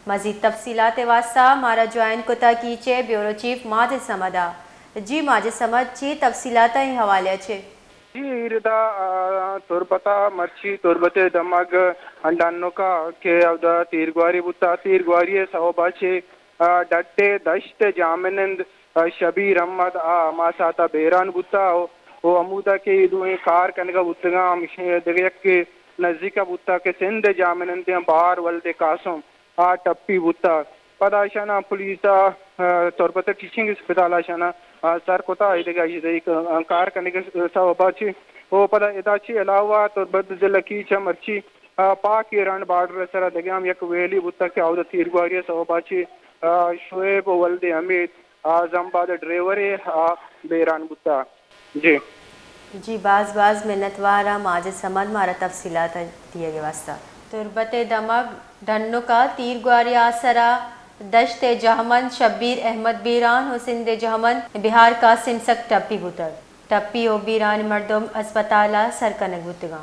مزید تفصیلات ءِ واستہ مارا جوائن کتا کیچ ءِ بیورو چیف ماجد صمد ءَ۔ جی ماجد صمد، چی تفصیلات ءِ حوالے ءَ چے؟ جی، ایردا، آ، تربت ءَ مرچی تربت ءِ دمگ ڈنک ءَ کہ اودا تیرگواری بوتا، تیرگواری ءِ سوب ءَ چہ، آ، ڈڈ ءِ دشت ءِ جاہمنند، آ، شبیر احمد ءَ ہما ساعت ءَ بیران بوتا و، و ہمودا کہ اے دوئیں کار کنگ ءَ بوتگاں، ہمشی دگہ یکے نزیک ءَ بوتا کہ سندھ ءِ جاہمنندیں بار ولد قاسم آ ٹپی بوتا۔ پدا اشاناں پولیس ءَ، آ، تربت ٹیچنگ اسپتال ءَ اشاناں، آ، سر کتا، ایدگہ اشی دگہ کار کنگ ءِ سوب ءَ چہ۔ او پدا ادا چہ علاوہ تربت ضلع کیچ ءَ مرچی، آ، پاک ایران بارڈر ءِ سرا دگہ ہم یک ویلی بوتا کہ اودا تیرگواری ءِ سوب ءَ چہ، آ، شعیب ولد حمید، آ، زمباد ڈرائیور ءِ، آ، بیران بوتا۔ جی۔ جی، باز باز منتوار آں ماجد صمد مارا تفصیلات دیگ ءِ واستہ۔ تربت ءِ دمگ ڈنک ءَ تیرگواری ءِ آسرا دشت ءِ جہمند شبیر احمد بیران و سندھ ءِ جہمند بہار قاسم سک ٹپی بوتگ۔ ٹپی و بیران مردم ہسپتال ءَ سر کنگ بوتگاں۔